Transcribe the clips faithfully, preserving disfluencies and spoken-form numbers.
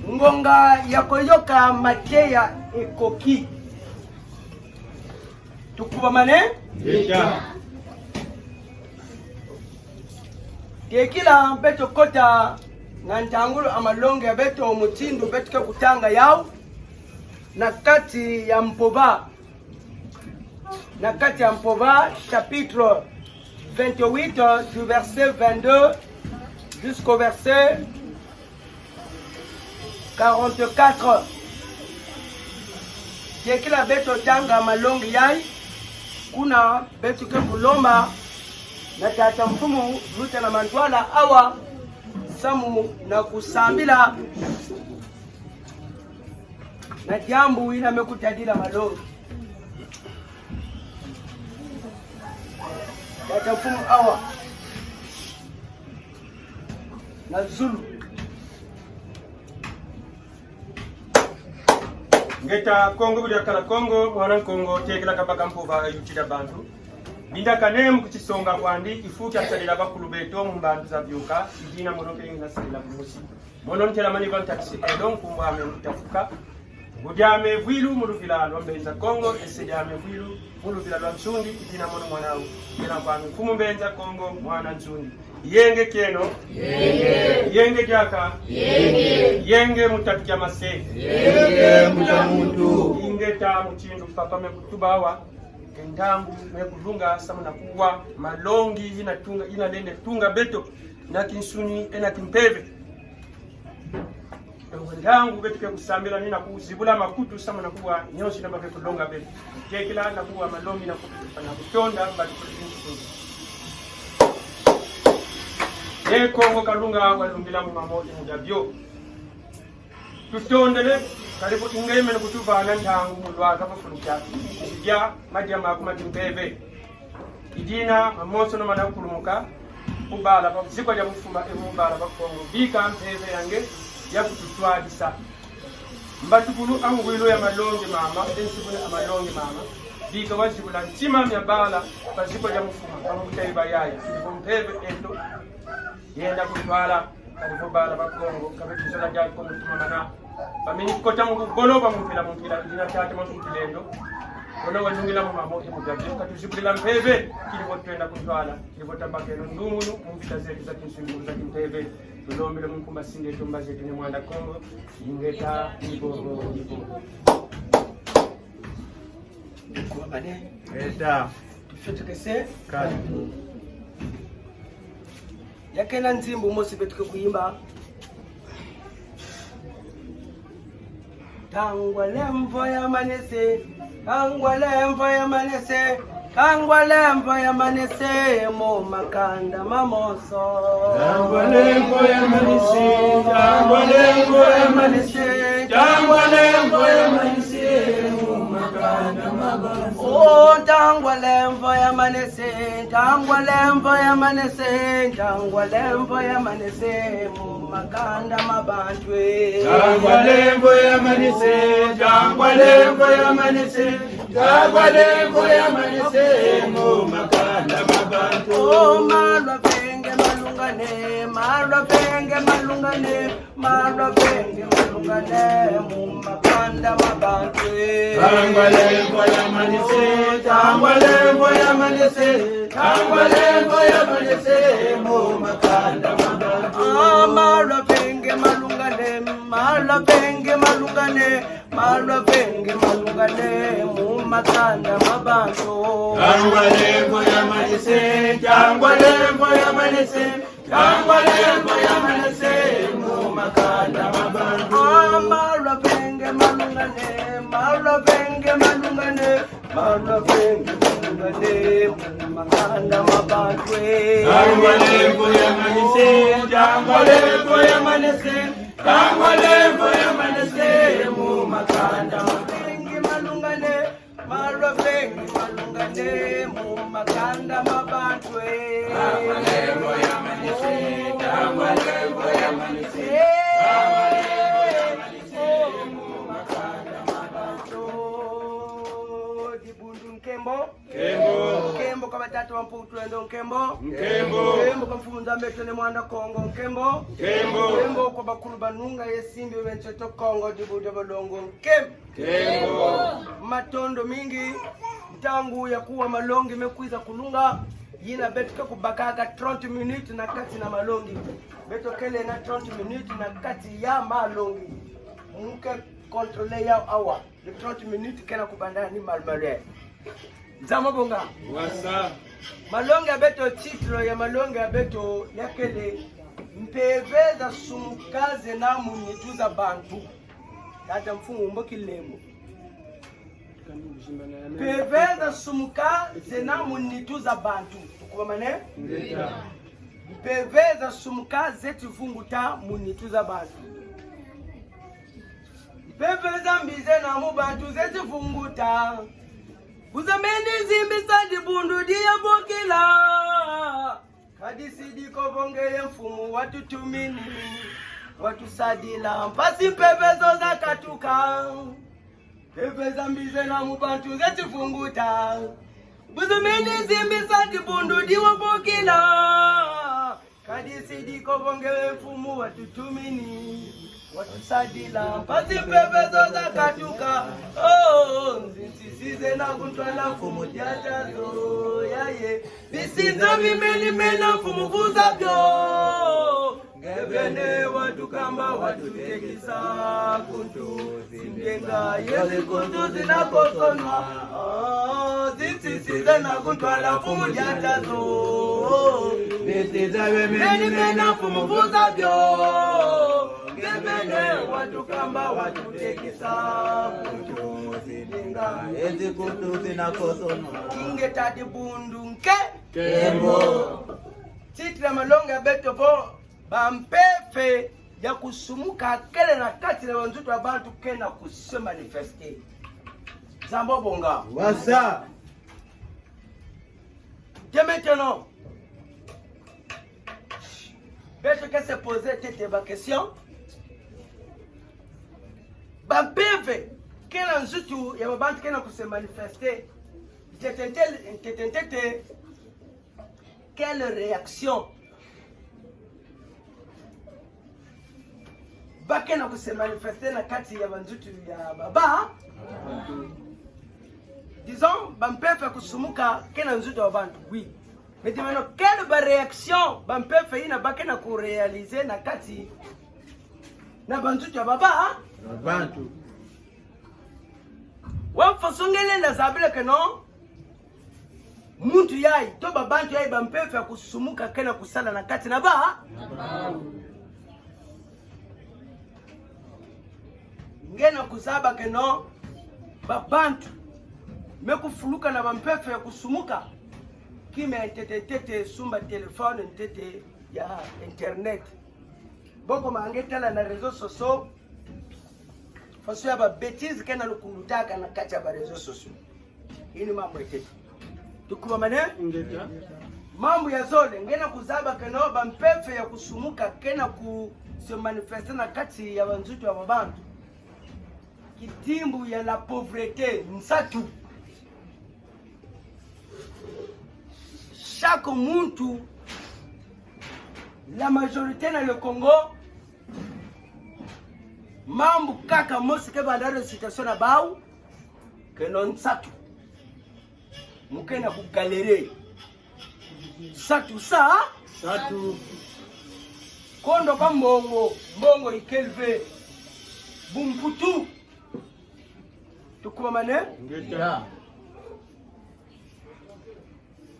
Ngonga ya koyoka mateya ekoki. Tukubamane? Ngeta. Tekila beto kota na ntangulu ya malongi ya beto, mutindu beto ke kutanga yau na kati ya Mpova. Na kati ya Mpova, chapitre vingt-huit, du verset vingt-deux jusqu'au verset quarante-quatre. Tekila beto tanga malongi yai, kuna beto ke kulomba na Tata Mfumu luta na mantwala awa, samu na kusambila na diambu ina me kutadila malongi. Tata Mfumu awa na zulu. Ngeta Kongo, bu dia kala Kongo, mwana Kongo, tekila kabaka Mpova, yutila bantu. Binda kane mu kutisonga kwandi, ifu kia sadila bakulu beto mu mbandu za bioka, i dina mono ke inga sadila kumosi. Mono ntelamani va ntakisi edo, nkumbu ame Mutafuka. Ngudi ame Vwilu mu luvila lwa Mbenza Kongo, e se diame Vwilu mu luvila lwa Nsundi, i dina mono mwana au. Kena kwami Mfumu Mbenza Kongo, mwana Nsundi. Yenge kieno. Yenge. Yenge diaka. Yenge. Yenge mu tatu kia mase. Yenge mu tia muntu. Ingeta, mutindu papa me kutuba awa, e ntangu me kulunga samu na kuwa malongi ina tunga, ina lenda tunga beto na kinsuni ye na kimpeve. Donc, ntangu beto ke kusambila, ni na kuzibula makutu samu na kuwa nyonso ina ba ke kulonga beto. Tekila na kuwa malongi na ku-, na kutonda, mbadi kuli bintu. E Kongo Kalunga, walungila mu mamo, i mu dia bio. Tutondele, kadi vo i nge mene kutuvana ntangu mu lwaka va fulu kiaki, dia madia maku ma kimpeve. I dina mamonsono mana kulumuka mu bala ba zikwa dia mfuma ye mu bala ba Kongo. Bika mpeve ya nge ya kututwadisa. Mbatukulu a ngwilu ya malongi mama, e nsibuni a malongi mama. Bika wazibula ntima mia bala ba zikwa dia mfuma, ba mbuta ye ba yaya. Vo mpeve eto yenda kuntwala, kadi vo bala ba Kongo ka be kizola dia Kongo tumamana. Bamini kota mu bubolo, ba mu mpila mu mpila, i dina Tata Mfumu Tulendo. Wona walungila mu mamo ye mu dia bio, katuzibulila mpeve, kidi vo twenda kuntwala, kidi vo tambakeno ndungunu mu mvita zeto za kinsuni, za kimpeve. Tulombele mu nkumbu a Si nde eto, Mbazi eto Ne Mwanda Kongo. Ingeta, ibobo, ibobo. Kwa bane. Eta. Tufetekese. Kadi. Ya kena nzimbu mosi beto ke kuyimba. Ntangwa lemvo ya manese, ntangwa lemvo ya manese, ntangwa lemvo ya manese, mu makanda mamonso. Ntangwa lemvo ya manese, ntangwa lemvo ya manese, ntangwa lemvo ya manese, mu makanda mamonso. Oh, ntangwa lemvo ya manese, ntangwa lemvo ya manese, ntangwa lemvo ya manese, mu makanda ma bantu e. Ntangwa lemvo ya manese, ntangwa lemvo ya manese, ntangwa lemvo ya manese, mu makanda ma bantu. Oh, malwa venge malungane, malwa venge malungane, malwa venge malungane, mu makanda ma bantu e. Ntangwa lemvo ya manese, ntangwa lemvo ya manese, ntangwa lemvo ya manese, mu makanda ma bantu. Ah, malwa venge malungane, malwa venge malungane, malwa venge malungane, mu makanda ma bantu. Ntangwa lemvo ya manese, ntangwa lemvo ya manese, ntangwa lemvo ya manese, mu makanda ma bantu. Ah, malwa venge malungane, malwa venge malungane, malwa venge malungane, mu makanda ma bantu e. Ntangwa lemvo ya manese, ntangwa lemvo ya manese, ntangwa lemvo ya manese, mu makanda ma bantu. Venge malungane, malwa venge malungane, mu makanda ma bantu e. Ntangwa lemvo ya manese, ntangwa lemvo ya manese, ntangwa lemvo ya manese, mu makanda ma bantu. Dibundu nkembo. Nkembo. Nkembo kwa batata Mputu endo nkembo. Nkembo. Nkembo kwa Mfumu Nzambi eto Ne Mwanda Kongo nkembo. Nkembo. Nkembo kwa bakulu banunga ye simbi bentete Kongo dibu dia balongo nkembo. Nkembo. Matondo mingi. Ntangu ya kuwa malongi me kwiza kulunga. Yina beto ke kubakaka trente minutes na kati na malongi. Beto kele na trente minutes na kati ya malongi. Mu ke contrôler yawu awa. Le trente minutes ke na kubanda ni malu-malu. Nzambi bonga. Wasa. Malongi ya beto, titre ya malongi ya beto ya kele: Mpeve za sumuka zena mu nitu za bantu. Tata Mfumu Mboki Lembo. Mpeve za sumuka zena mu nitu za bantu. Tukubamane? Ngeta. Mpeve za sumuka zeti vunguta mu nitu za bantu. Mpeve za mbi zena mu bantu zeti vunguta. Bu zameni zimbisa dibundu dia bokila. Kadi si diko vongele mfumu watutumini, watusadila. Mpasi mpeve zo zakatuka. Mpeve za mbi zena mu bantu zeti vunguta. Bu zameni zimbisa dibundu dia bokila. Kadi si diko vongele mfumu watutumini, watusadila. Mpasi mpeve zo zakatuka. Oh, nzinsi si zena ku ntwala mfumu diata zo. Yaye. Bisinza bimeni mena mfumu vuza bio. Nge vene watukamba watutekisa ku ntu zi ngenga ye zikutu zina kosonwa. Oh, zintisi zena ku ntwala mfumu diata zo. Bisinza bimeni mena mfumu vuza bio. Nge vene watukamba watutekisa ku ntu zi ngenga ye zikutu zina kosonwa. Ingeta dibundu nke. Nkembo. Titre ya malongi ya beto vo: Bampeve ya kusumuka kele na kati na banzutu ya bantu ke na ku se manifester. Nzambi bonga. Wasa. Dès maintenant, beto ke se poser ntete ba question. Bampeve ke na nzutu ya ba bantu ke na ku se manifester. Ntete ntete, ntete ntete. Quelle réaction ba ke na ku se manifester na kati ya banzutu ya baba? Disons, bampeve ya kusumuka ke na nzutu ya bantu, oui. Mais maintenant, quelle ba réaction bampeve yina ba ke na ku réaliser na kati na banzutu ya baba? Bantu. Wa façon nge lenda zabila que non, muntu yayi, to ba bantu yayi, bampeve ya kusumuka ke na kusala na kati na ba? Nge na kuzaba que non, ba bantu me kufuluka na bampeve ya kusumuka. Kima ya ntete ntete, sumba téléphone, ntete ya internet. Boko ma nge tala na réseaux sociaux, façon ya ba bêtises ke na lukulutaka na kati ya ba réseaux sociaux. Ini mambu ya ntete. Tukubamane? Ngeta. Mambu ya zole, nge na kuzaba que non, bampeve ya kusumuka ke na ku se manifester na kati ya banzutu ya ba bantu. Kidimbu ya la pauvreté, nsatu. Chaque muntu, la majorité na le Congo, mambu kaka mosi ke vanda récitation na bawu, que non, nsatu. Mu ke na ku galérer. Nsatu sa? Nsatu. Kondo kwa mbongo, mbongo ikele ve. Bumputu. Tukubamane? Ngeta.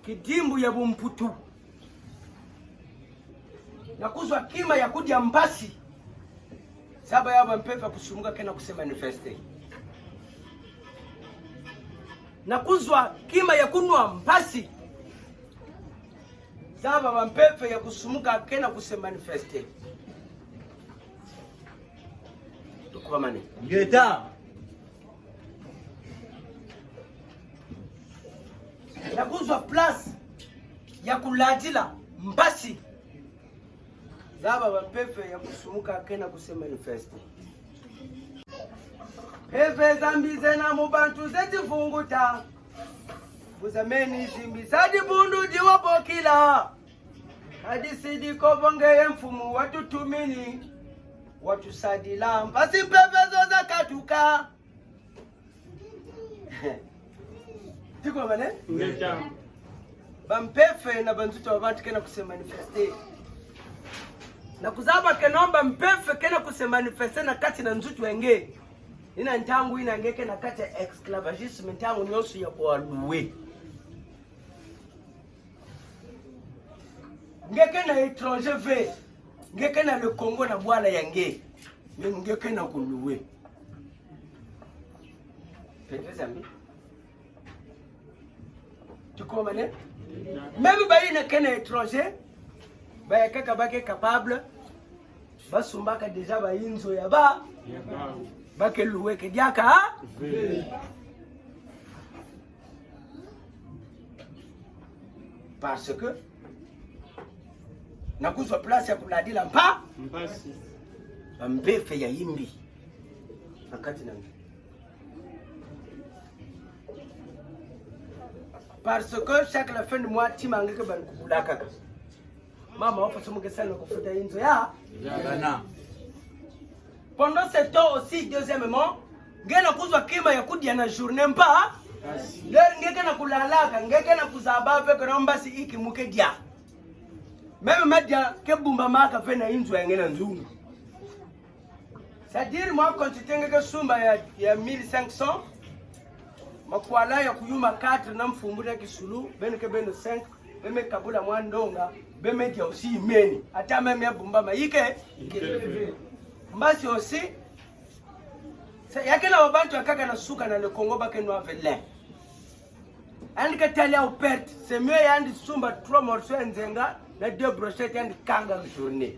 Kidimbu ya bumputu. Na kuzwa kima ya kudia mpasi. Zaba ya bampeve ya kusumuka ke na ku se manifester. Na kuzwa kima ya kunwa mpasi. Zaba bampeve ya kusumuka ke na ku se manifester. Tukubamane. Ngeta. Na kuzwa place ya kuladila mpasi. Zaba bampeve ya kusumuka ke na ku se manifester. Mpeve za mbi zena mu bantu zeti vunguta. Kuzameni zimbi za dibundu diwabokila. Kadisidi ko vo ngeye mfumu watutumini, watusadila. Mpasi mpeve zo zakatuka. Tukomane? Ngeta. Bampeve na banzutu ya bantu ke na ku se manifester. Na kuzaba que non, bampeve ke na ku se manifester na kati na nzutu ya nge. Ina ntangu ina nge ke na kati ya esclavagisme, ntangu nyonso ya kualuwe. Nge ke na étranger ve. Nge ke na le Congo na bwala ya nge. Mais nge ke na kuluwe. Pete zambi. Tukomane? Même bayina ke na étranger, ba ya nkaka ba ke capable, basumbaka déjà ba inzo ya ba, ba ke louer ke diaka, hein? Parce que na kuzwa place ya kuladila mpa, mpasi. Bampeve ya imbi na kati na nge. Parce que chaque la fin de mois, ntima ya nge ke banda kubula kaka. Mama, wafa somo ke sala kufuta inzo ya? Ya bana. Pendant ce temps aussi, deuxièmement, nge na kuzwa kima ya kudia na journée mpa. L'heure nge ke na kulalaka, nge ke na kuzaba ve que non, mbasi inki mu ke dia. Même madia ke bumbamaka ve na inzo ya nge na nzungu. C'est-à-dire, mwa quantité nge ke sumba ya, ya mille cinq cents, makwala ya kuyuma quatre na mfumbu na kisulu, beno ke beno cinq, be me kabula mwa ndonga, be me dia aussi imeni. Ata même ya bumbama inki? Mbasi aussi, c'est, ya ke na ba bantu ya nkaka na suka na le Congo ba ke nwa ve lin. Yandi ke tala yawu perte, c'est mieux yandi sumba trois morceaux ya nzenga na deux brochettes, yandi kanga journée.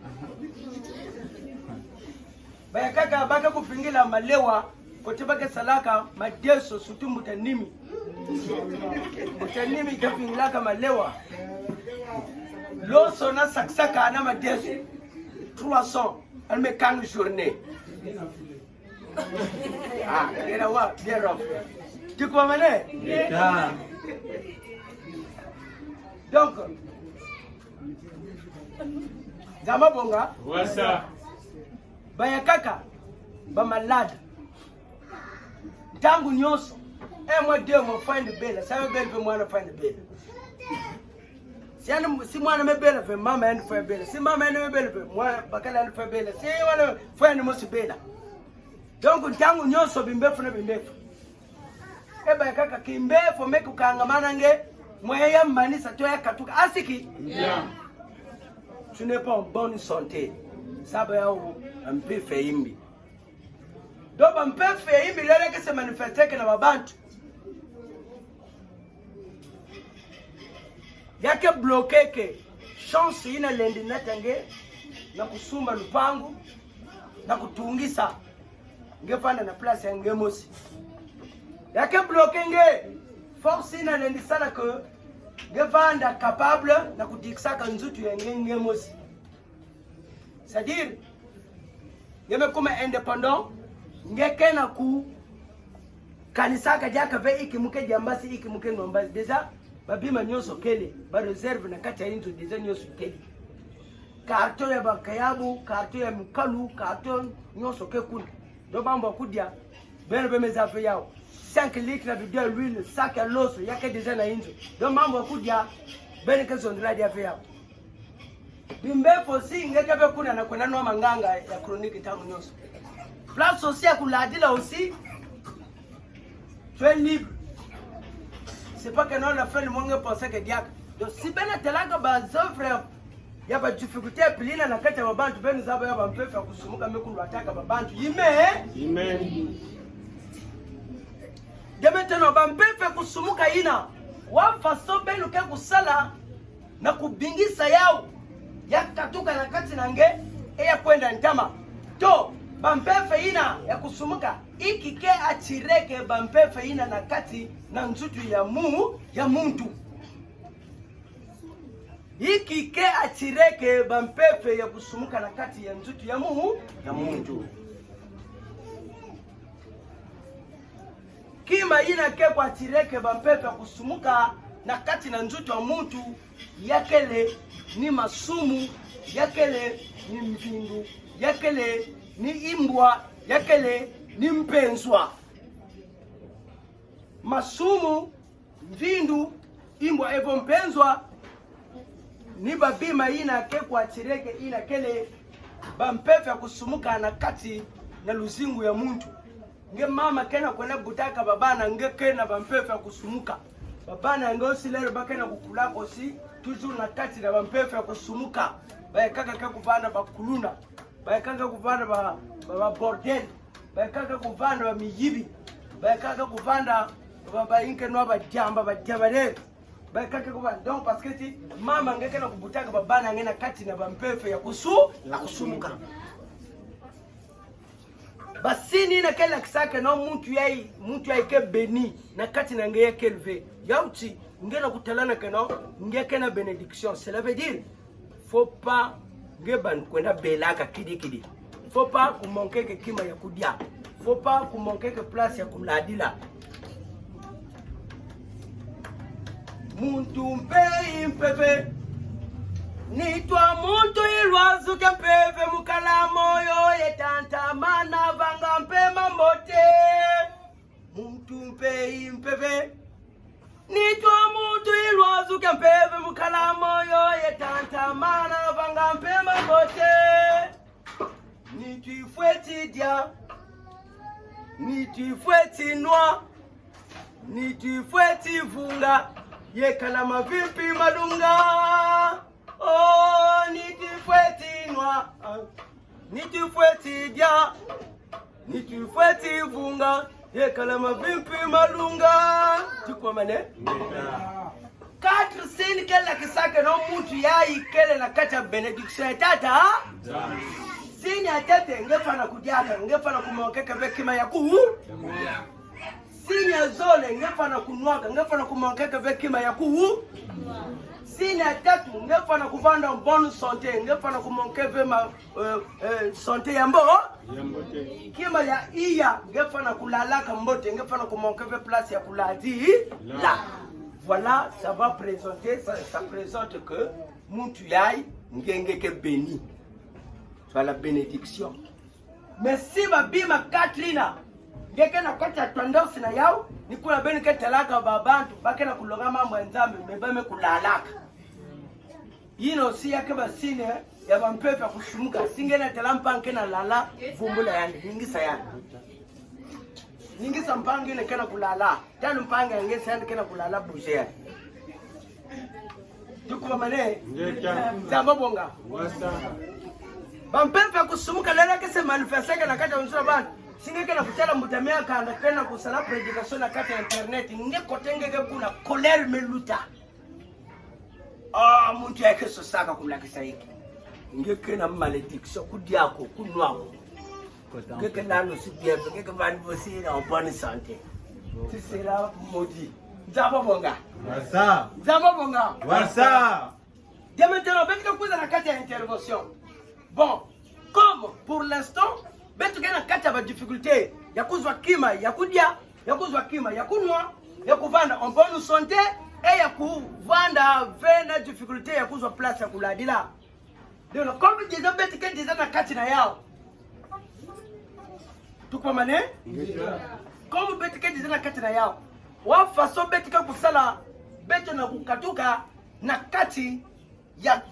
Ba ya nkaka ba ke kuvingila malewa, côté ba ke salaka madesu, surtout mbuta Nimi. Mbuta Nimi ke vingilaka malewa. Loso na sakisaka na madesu. Trois cents, yandi me kanga journée. Ah, ngena wa, bien rough. Tukomane? Ngeta. Donc, Nzambi abonga. Wasa. Ba ya nkaka, ba malade. Ntangu nyonso, un mois, deux mois, faut yandi bela. Si ya me bela ve, mwana faut yandi bela. Si yandi, si mwana me bela ve, mama yandi faut ya bela. Si mama yandi me bela ve, mwana, bakala yandi faut ya bela. Si mwana faut yandi mosi bela. Donc, ntangu nyonso bimbevo na bimbevo. E ba ya nkaka, kimbevo me kukangamana nge, moyen ya manisa to ya katuka. Asiki? Ya. Tu n'es pas en bonne santé. Zaba yawu, bampeve ya imbi. Donc, bampeve ya imbi, l'heure ya ke se manifester ke na ba bantu, ya ke bloquer ke chance yina lendi nata nge na kusumba lupangu, na kutungisa. Nge vanda na place ya nge mosi. Ya ke bloquer nge force yina lendi sala que nge vanda capable na kudikisaka nzutu ya nge, nge mosi. C'est-à-dire, nge me kuma indépendant, nge ke na kukanisaka diaka ve inki mu ke dia mbasi, inki mu ke nwa mbasi. Déjà, ba bima nyonso kele, ba réserve na kati ya inzo déjà nyonso kele. Carton ya ba nkayabu, carton ya mukalu, carton nyonso ke kuna. Donc mambu ya kudia, beno be me zaba ve yawu. Cinq litres ya bidon ya l'huile, sac ya loso, ya ke déjà na inzo. Donc mambu ya kudia, beno ke zonzila dia ve yawu. Bimbevo aussi, nge ke ve kuna na kwenda nwa manganga ya chronique ntangu nyonso. Place aussi ya kuladila aussi, tu es libre. C'est pas que non, la fin du mois, nge penser que diaka. Donc, si beno talaka ba œuvres ya ba difficultés ya pili yina na kati ya ba bantu, beno zaba yawu, bampeve ya kusumuka me kulwataka ba bantu. Ime? Ime. De maintenant, bampeve ya kusumuka yina, wa façon beno ke kusala na kubingisa yawu, ya katuka na kati na nge, e ya kwenda ntama. To, bampeve yina ya kusumuka, inki ke attirer ke bampeve yina na kati na nzutu ya mu-, ya muntu? Inki ke attirer ke bampeve ya kusumuka na kati ya nzutu ya mu-, ya muntu? Kima yina ke ku attirer-ke bampeve ya kusumuka na kati na nzutu ya muntu, ya kele ni masumu, ya kele ni mvindu, ya kele ni imbwa, ya kele ni mpenzwa. Masumu, mvindu, imbwa evo mpenzwa, ni babima yina ke ku attirer-ke, yina kele bampeve ya kusumuka na kati na luzingu ya muntu. Nge mama ke na kwenda butaka babana, nge ke na bampeve ya kusumuka. Babana ya nge aussi lelo ba ke na kukulaka aussi, toujours na kati na bampeve ya kusumuka. Ba ya nkaka ke kuvanda bakuluna. Ba ya nkaka kuvanda ba, ba, ba bordel. Ba ya nkaka kuvanda bamiyibi. Ba ya nkaka kuvanda ba, ba inke nwa badiamba, badiamba lelo. Ba ya nkaka kuvanda. Donc, parce que ti mama nge ke na kubutaka babana ya nge na kati na bampeve ya kusu-, ya kusumuka. Ba signe yina ke lakisaka que non, muntu yayi, muntu yayi ke béni, na kati na nge ya kele ve. Yau ti nge na kutalana que non, nge ke na bénédiction. Cela veut dire, faut pas nge banda kwenda belaka kidi kidi. Faut pas ku manquer-ke kima ya kudia. Faut pas ku manquer-ke place ya kuladila. Muntu mpe i mpeve. Nitu a muntu i lwazu kia mpeve, mu kala moyo ye tatamana, vanga mpe mambote. Muntu mpe i mpeve. Nitu a muntu i lwazu kia mpeve, mu kala moyo ye tatamana, vanga mpe mambote. Nitu i fweti dia, nitu i fweti nwa, nitu i fweti vunga, ye kala mavimpi malunga. Oh, nitu i fweti nwa, nitu i fweti dia, nitu i fweti vunga, ye kala mavimpi malunga. Tukwamane? Quatre signes ke lakisaka que non, muntu yayi kele na kati ya bénédiction ya Tata. Signe ya ntete, nge fwana kudiaka, nge fwana ku manquer-ke ve kima ya ku. Signe ya zole, nge fwana kunwaka, nge fwana ku manquer-ke ve kima ya ku. Signe ya tatu, nge fwana kuvanda en bonne santé, nge fwana ku manquer ve ma, euh, euh, santé ya mbo-. Ya mbote. Kima ya iya, nge fwana kulalaka mbote, nge fwana ku manquer ve place ya kuladi. La. Là. Voilà, ça va présenter, ça, ça présente que muntu yayi, nge, nge ke béni. Tu as la bénédiction. Mais si babima quatre yina, nge ke na kati ya tendance na yau, ni kuna beno ke talaka ba bantu ba ke na kulonga mambu ya Nzambi, mais ba me kulalaka. Yina aussi ya ke ba signe ya bampeve ya kusumuka. Si nge na tala mpangi ke na lala, vumbula yandi, ningisa yandi. Ningisa mpangi yina ke na kulala. Tala mpangi ya nge, si yandi ke na kulala, bouger yandi. Tukwamane? Ngeta. Nzambi bonga. Wasa. Bampeve ya kusumuka lelo ke se manifester-ke na kati ya nzula bana. Si nge ke na kutala mbuta me ya kanda ke na kusala prédication na kati ya internet, nge côté nge ke kuna, colère me luta. Ah, muntu yayi ke sosaka kulakisa inki? Nge ke na malédiction, kudia ko, kunwa ko. Nge ke nanu si bien, nge ke vanda vo si na en bonne santé. Tu seras maudit. Nzambi bonga. Wasa. Nzambi bonga. Wasa. Dès maintenant, beto ke kwiza na kati ya intervention. Bon, comme pour l'instant, beto ke na kati ya ba difficultés ya kuzwa kima ya kudia, ya kuzwa kima ya kunwa, ya kuvanda en bonne santé, et ya kuvanda ve na difficulté ya kuzwa place ya kuladila. Donc, comme déjà beto ke déjà na kati na yau. Tukwamane? Comme beto ke déjà na kati na yau, wa façon beto ke kusala, beto na kukatuka na kati ya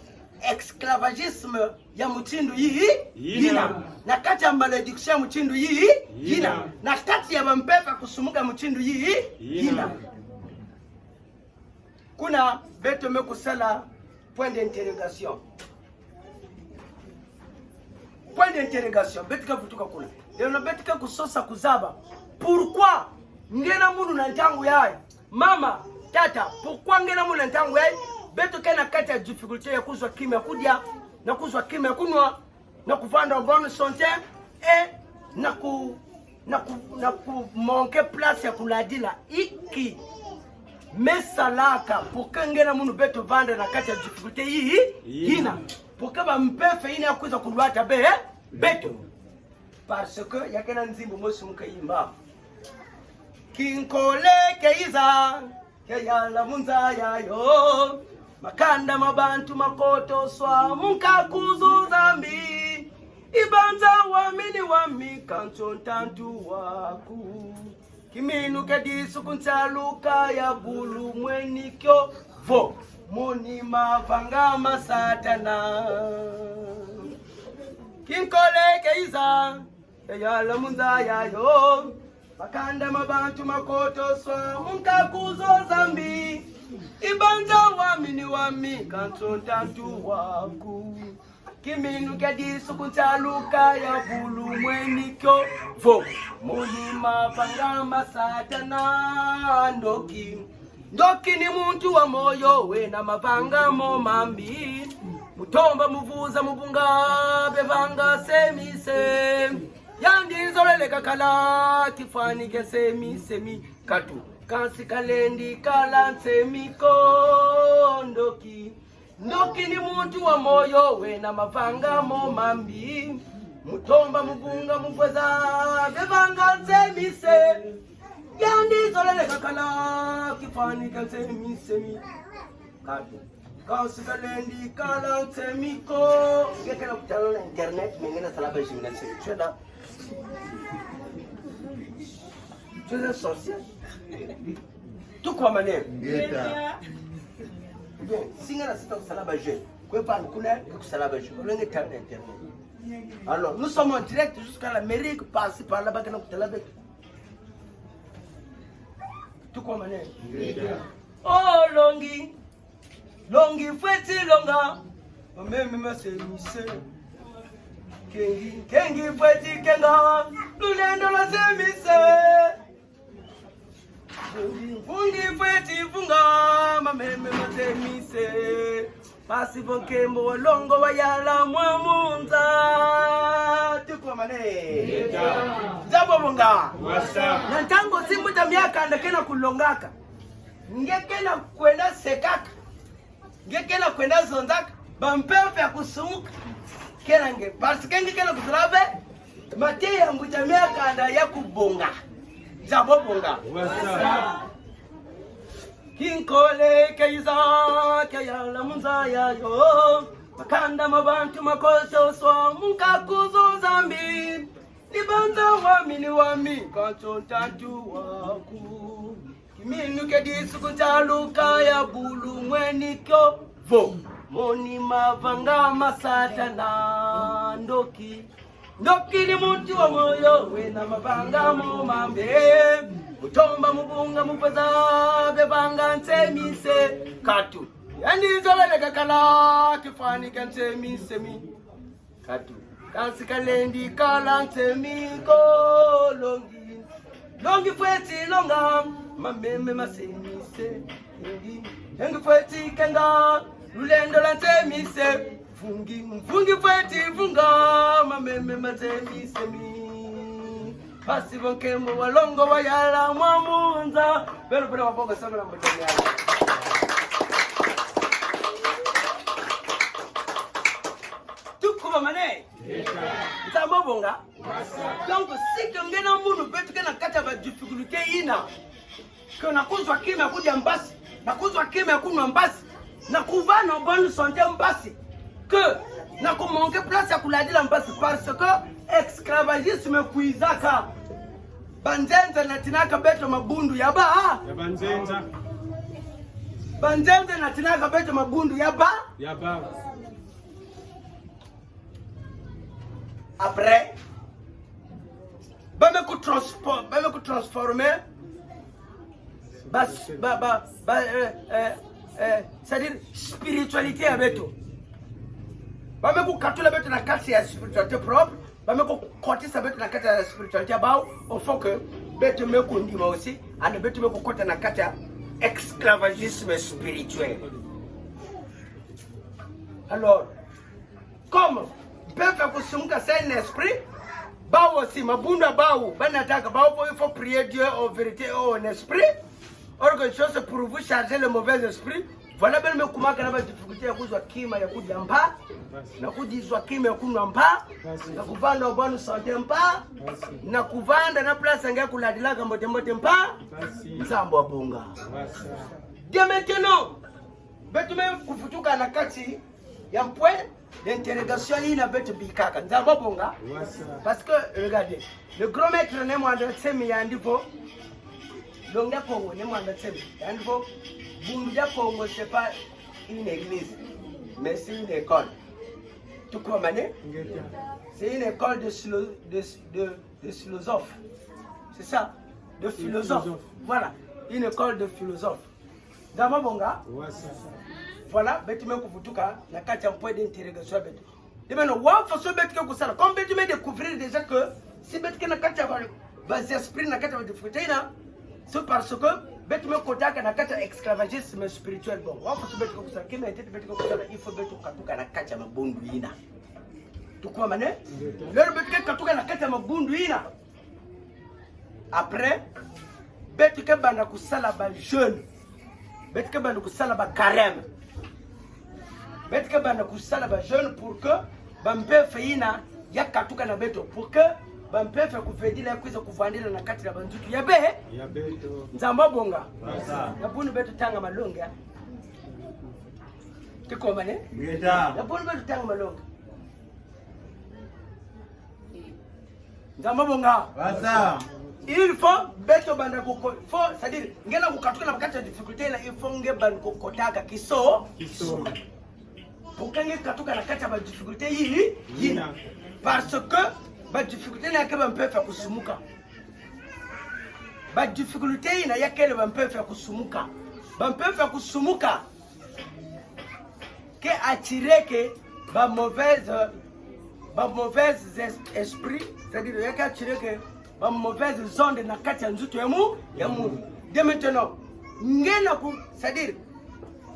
esclavagisme ya mutindu yi-, yina. Yina. Na kati ya malédiction ya mutindu yi-, yina. Yina. Na kati ya bampeve ya kusumuka mutindu yi-, yina. Yina. Kuna beto me kusala point d'interrogation. Point d'interrogation. Beto ke vutuka kuna. Lelo beto ke kusosa kuzaba pourquoi nge na munu na ntangu yayi. Mama, tata, pourquoi nge na munu na ntangu yayi, beto ke na kati ya difficulté ya kuzwa kima ya kudia, na kuzwa kima ya kunwa, na kuvanda en bonne santé, et na ku-, na ku-, na ku manquer place ya kuladila? Inki me salaka pour que nge na munu beto vanda na kati ya difficulté yi-, yina? Yina. Pour que bampeve yina ya kwiza kulwata be-, beto? Parce que ya ke na nzimbu mosi mu ke yimba. Kinkole kiyiza, kiyala mu nza yayo. Makanda ma bantu makotoswa mu nkaku zo za mbi. I banza wami ni wami, kansi o ntantu waku. Kiminu kia disu ku nsaluka ya bulu mweni kio vo, moni mavanga ma Satana. Kinkole kiyiza, kiyala mu nza yayo. Makanda ma bantu makotoswa mu nkaku zo za mbi. I banza wami ni wami, kansi o ntantu waku. Kiminu kia disu ku nsaluka ya bulu mweni kio vo, moni mavanga ma Satana. Ndoki, ndoki ni muntu wa moyo wena mavanga mo mambi. Mu tomba, mu vuza, mu bunga bevanga nsemi se. Yandi nzolele kakala kifwani kia nsemi semi. Katu, kansi kalendi kala nsemi ko. Ndoki, ndoki ni muntu wa moyo wena mavanga mo mambi. Mu tomba, mu bunga, mu vuza bevanga nsemi se. Yandi nzolele kakala kifwani kia nsemi semi. Katu, kansi kalendi kala nsemi ko. Nge ke na kutala na internet, mais nge na sala ba gymnastique. Tu es là. Tu es un sorcier. Tukwamane. Ngeta. Bien, si nge na sita kusala ba jeu, kwe pa kuna kusala ba jeu. Olenge tala na internet. Alors, nous sommes en direct jusqu'à l'Amérique, par-ci, par-là, ba ke na kutala beto. Tukwamane. Ngeta. Oh, longi. Longi fweti longa, mameme ma nsemi se. Kengi, kengi fweti kenga, lulendo lwa nsemi se. Mvungi, mvungi fweti vunga, mameme ma nsemi se. Mpasi vo nkembo wa longo wayala mwa mu nza. Tukwamane. Ngeta. Nzambo bonga. Wasa. Na ntangu si mbuta Miakanda ke na kulongaka, nge ke na kwenda sekaka, nge ke na kwenda zonzaka, bampeve ya kusumuka ke na nge. Parce que nge ke na kuzula ve mateya ya mbuta Miakanda ya kubonga. Nzambo bonga. Wasa. Kinkole kiyiza, kiyala mu nza yayo. Makanda ma bantu makotoswa mu nkaku zo za mbi. I banza wami ni wami, kansi o ntantu waku. Kiminu kia disu ku nsaluka ya bulu mweni kio vo, moni mavanga ma Satana. Ndoki, ndoki ni muntu wa moyo wena mavanga mo mambi. Mu tomba, mu bunga, mu vuza bevanga nsemi se. Katu, yandi nzolele kakala kifwani kia nsemi semi. Katu, kansi kalendi kala nsemi ko. Longi, longi fweti longa, mameme ma nsemi se. Kengi, kengi fweti kenga, lulendo lwa nsemi se. Mvungi, mvungi fweti vunga, mameme ma nsemi semi. Mpasi vo nkembo wa longo wayala mwa mu nza. Beno, beno, maboko sambila mbuta Miakanda. Tukwamane. Nzambo bonga. Donc, si que nge na munu beto ke na kati ya ba difficultés yina, que na kuzwa kima ya kudia mpasi, na kuzwa kima ya kunwa mpasi, na kuvanda bonne santé mpasi, que na kumanquer place ya kuladila mpasi, parce que esclavagisme kwizaka. Banzenza natinaka beto mabundu ya ba. Ya banzenza. Banzenza natinaka beto mabundu ya ba. Ya ba. Après, ba me ku transpo-, ba me ku transformer ba, ba, ba, ba, euh, euh, euh, c'est-à-dire spiritualité ya beto. Ba me kukatula beto na kati ya spiritualité propre, ba me kukotisa beto na kati ya spiritualité ya bawu, au fond que beto me kundima aussi, and beto me kukota na kati ya esclavagisme spirituel. Alors, comme mpeve ya kusumuka c'est un esprit, bawu aussi, mabundu ya bawu, ba nataka, bawu, il faut prier Dieu en vérité et en esprit. Or que chose, pour vous charger le mauvais esprit, Voilà, beno me kumaka na ba difficulté ya kuzwa kima ya kudia mpa, na kuzwa kima ya kunwa mpa, na kuvanda na bonne santé mpa, na kuvanda na place ya nge ya kuladilaka mbote mbote mpa. Nzambo abonga. Dès maintenant, beto me kuvutuka na kati ya point d'interrogation yina beto bikaka. Nzambo abonga. Parce que, regardez, le grand maître Ne Muanda Nsemi yandi vo, Longi dia Kongo, Ne Muanda Nsemi yandi vo, Bundu dia Kongo, c'est pas une église, mais c'est une école. Tukomane? C'est une école de philo-, de, de, de philosophes. C'est ça, de philosophes. Voilà, une école de philosophes. Nzambo abonga. Voilà, beto me kuvutuka na kati ya point d'interrogation ya beto. Dès maintenant, wa façon beto ke kusala, comme beto me découvrir déjà que si beto ke na kati ya ba, ba esprits na kati ya ba difficultés yina, c'est parce que beto me kotaka na kati ya esclavagisme spirituel. Bon, wa façon beto ke kusala, kima ya ntete beto ke kusala, il faut beto katuka na kati ya mabundu yina. Tukomane? L'heure beto ke katuka na kati ya mabundu yina, après, beto ke banda kusala ba jeûne. Beto ke banda kusala ba carême. Beto ke banda kusala ba jeûne pour que ba mpeve yina ya katuka na beto, pour que ba mpeve ya kuvedila ya kwiza kuvandila na kati na ba nzutu ya be-, ya beto. Nzambo abonga. Ya buna beto tanga malongi, hein? Tukomane? Ya buna beto tanga malongi. Nzambo abonga. Il faut beto banda kuko-, faut, c'est-à-dire, nge na kukatuka na kati ya difficulté yina, il faut nge banda kukotaka kiso-, kiso-. Pour que nge katuka na kati ya ba difficulté yi-, yina. Parce que ba difficulté yina ya ke ba mpeve ya kusumuka. Ba difficulté yina ya kele ba mpeve ya kusumuka. Ba mpeve ya kusumuka ke attirer ke ba mauvaise, ba mauvais es-, esprit, c'est-à-dire ya ke attirer ke ba mauvaise onde na kati ya nzutu ya mu-, ya muntu. Dès maintenant, nge na ku-, c'est-à-dire,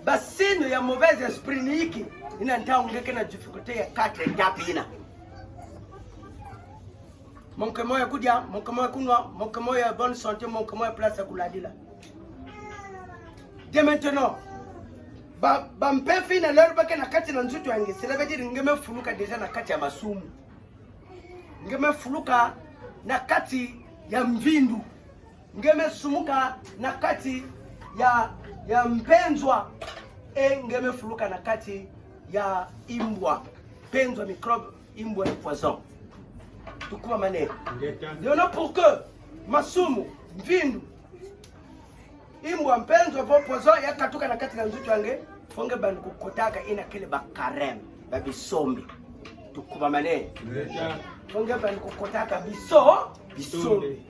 ba signe ya mauvais esprit ni inki? Yina ntangu nge ke na difficulté ya quatre étapes yina. Manquement ya kudia, manquement ya kunwa, manquement ya bonne santé, manquement ya place ya kuladila. Dès maintenant, ba, ba mpeve yina l'heure ba ke na kati na nzutu ya nge, cela veut dire nge me fuluka déjà na kati ya masumu. Nge me fuluka na kati ya mvindu. Nge me sumuka na kati ya, ya mpenzwa. E nge me fuluka na kati ya imbwa. Mpenzwa, microbe, imbwa ni poison. Tukomane? Dès maintenant, pour que masumu, mvindu, imbwa, mpenzwa vo poison ya katuka na kati na nzutu ya nge, faut nge banda kukotaka yina kele ba carême, ba bisombe. Tukomane? Faut nge banda kukotaka biso-, bisombe.